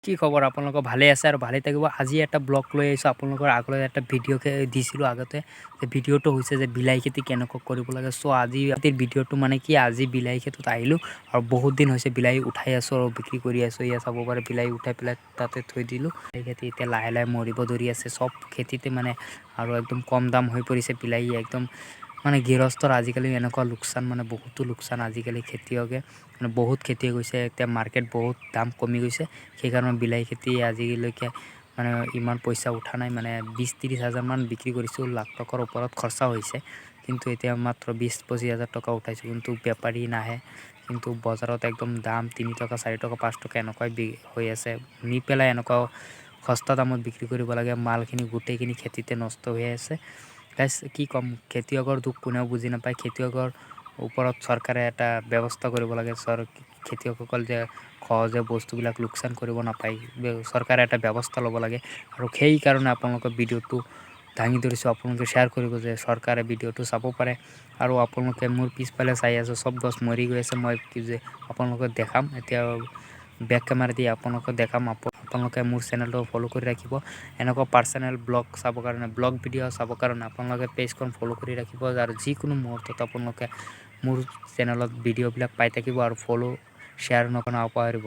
কি খবৰ আপোনালোকৰ? ভালেই আছে আৰু ভালেই থাকিব। আজি এটা ব্লগ লৈ আহিছোঁ আপোনালোকৰ আগলৈ। এটা ভিডিঅ' দিছিলোঁ আগতে যে ভিডিঅ'টো হৈছে যে বিলাহী খেতি কেনেকৈ কৰিব লাগে। চ' আজি আজিৰ ভিডিঅ'টো মানে কি, আজি বিলাহী খেতিত আহিলোঁ আৰু বহুত দিন হৈছে বিলাহী উঠাই আছোঁ আৰু বিক্ৰী কৰি আছোঁ। ইয়াত চাব পাৰে, বিলাহী উঠাই পেলাই তাতে থৈ দিলোঁ। বিলাহী খেতি এতিয়া লাহে লাহে মৰিব ধৰি আছে চব খেতিতে মানে আৰু একদম কম দাম হৈ পৰিছে বিলাহী। একদম মানে গৃহস্থৰ আজিকালি এনেকুৱা লোকচান, মানে বহুতো লোকচান। আজিকালি খেতিয়কে মানে বহুত খেতি হৈ গৈছে। এতিয়া মাৰ্কেট বহুত দাম কমি গৈছে। সেইকাৰণে বিলাহী খেতি আজিলৈকে মানে ইমান পইচা উঠা নাই। মানে 20-30 হাজাৰমান বিক্ৰী কৰিছোঁ, লাখ টকাৰ ওপৰত খৰচা হৈছে, কিন্তু এতিয়া মাত্ৰ 20-25 হাজাৰ টকা উঠাইছোঁ। কিন্তু বেপাৰী নাহে। কিন্তু বজাৰত একদম দাম 3 টকা, 4 টকা, 5 টকা এনেকুৱাই হৈ আছে। নি পেলাই এনেকুৱা সস্তা দামত বিক্ৰী কৰিব লাগে। মালখিনি গোটেইখিনি খেতিতে নষ্ট হৈ আছে। গাইছ, কি ক'ম, খেতিয়কৰ দুখ কোনেও বুজি নাপায়। খেতিয়কৰ ওপৰত চৰকাৰে এটা ব্যৱস্থা কৰিব লাগে। খেতিয়কসকল যে সহজে বস্তুবিলাক লোকচান কৰিব নাপায়, চৰকাৰে এটা ব্যৱস্থা ল'ব লাগে। আৰু সেইকাৰণে আপোনালোকৰ ভিডিঅ'টো দাঙি ধৰিছোঁ। আপোনালোকে শ্বেয়াৰ কৰিব যে চৰকাৰে ভিডিঅ'টো চাব পাৰে। আৰু আপোনালোকে মোৰ পিছফালে চাই আছে, চব গছ মৰি গৈ আছে। মই কি যে আপোনালোকক দেখাম, এতিয়া বেক কেমেৰা দি আপোনালোকক দেখাম। আপোনালোকে মোৰ চেনেলটো ফ'ল' কৰি ৰাখিব। এনেকুৱা পাৰ্চনেল ব্লগ চাবৰ কাৰণে, ব্লগ ভিডিঅ' চাবৰ কাৰণে আপোনালোকে পেজখন ফ'ল' কৰি ৰাখিব আৰু যিকোনো মুহূৰ্তত আপোনালোকে মোৰ চেনেলত ভিডিঅ'বিলাক পাই থাকিব। আৰু ফ'ল', শ্বেয়াৰ নাপাহৰিব।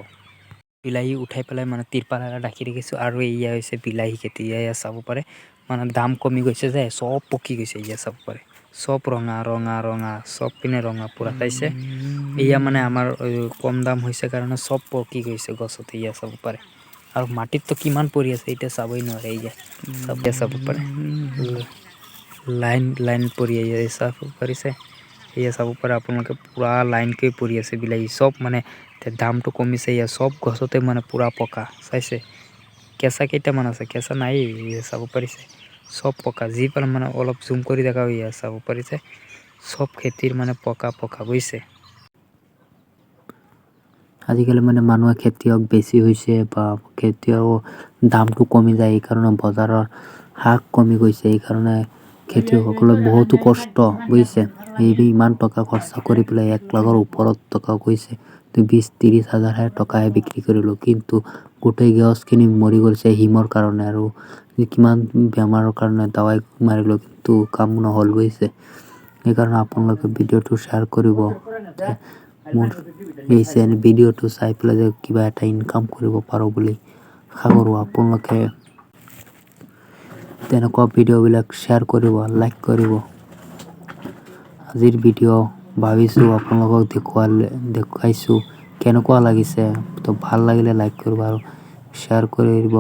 বিলাহী উঠাই পেলাই মানে তিৰপাল এটা ঢাকি ৰাখিছোঁ। আৰু এয়া হৈছে বিলাহী খেতি। এয়া চাব পাৰে, মানে দাম কমি গৈছে যে চব পকি গৈছে। এয়া চাব পাৰে, চব ৰঙা ৰঙা ৰঙা, চব পিনে ৰঙা পুৰা চাইছে। এয়া মানে আমাৰ কম দাম হৈছে কাৰণে চব পকি গৈছে গছত। এয়া চাব পাৰে, আৰু মাটিততো কিমান পৰি আছে এতিয়া চাবই নোৱাৰে। এয়া চাব, চাব পাৰে, লাইন লাইন পৰি এয়া চাব পাৰিছে। এয়া চাব পাৰে আপোনালোকে, পূৰা লাইনকৈ পৰি আছে বিলাহী চব। মানে এতিয়া দামটো কমিছে। এয়া চব গছতে মানে পূৰা পকা চাইছে। কেঁচা কেইটামান আছে, কেঁচা নাই। এয়া চাব পাৰিছে, চব পকা। যি পালে মানে অলপ জুম কৰি দেখাও। এয়া চাব পাৰিছে, চব খেতিৰ মানে পকা পকা, বুজিছে। আজিকালি মানে মানুহে খেতিয়ক বেছি হৈছে বা খেতিয়ক দামটো কমি যায়, সেইকাৰণে বজাৰৰ শাক কমি গৈছে। সেইকাৰণে খেতিয়কসকলৰ বহুতো কষ্ট, বুজিছে। এই ইমান টকা খৰচা কৰি পেলাই 1 লাখৰ ওপৰত টকা গৈছে। 20-30 হাজাৰহে টকাহে বিক্ৰী কৰিলোঁ, কিন্তু গোটেই গছখিনি মৰি গৈছে হিমৰ কাৰণে। আৰু কিমান বেমাৰৰ কাৰণে দাৱাই মাৰিলোঁ, কিন্তু কাম নহ'ল, বুজিছে। সেইকাৰণে আপোনালোকে ভিডিঅ'টো শ্বেয়াৰ কৰিব যে মোৰ এই চেনেল ভিডিঅ'টো চাই পেলাই যে কিবা এটা ইনকাম কৰিব পাৰোঁ বুলি আশা কৰোঁ। আপোনালোকে তেনেকুৱা ভিডিঅ'বিলাক শ্বেয়াৰ কৰিব, লাইক কৰিব। আজিৰ ভিডিঅ' ভাবিছোঁ আপোনালোকক দেখুৱালে, দেখুৱাইছোঁ, কেনেকুৱা লাগিছে? তো ভাল লাগিলে লাইক কৰিব আৰু শ্বেয়াৰ কৰি দিব।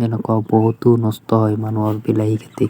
এনেকুৱা বহুতো নষ্ট হয় মানুহৰ বিলাহী খেতি।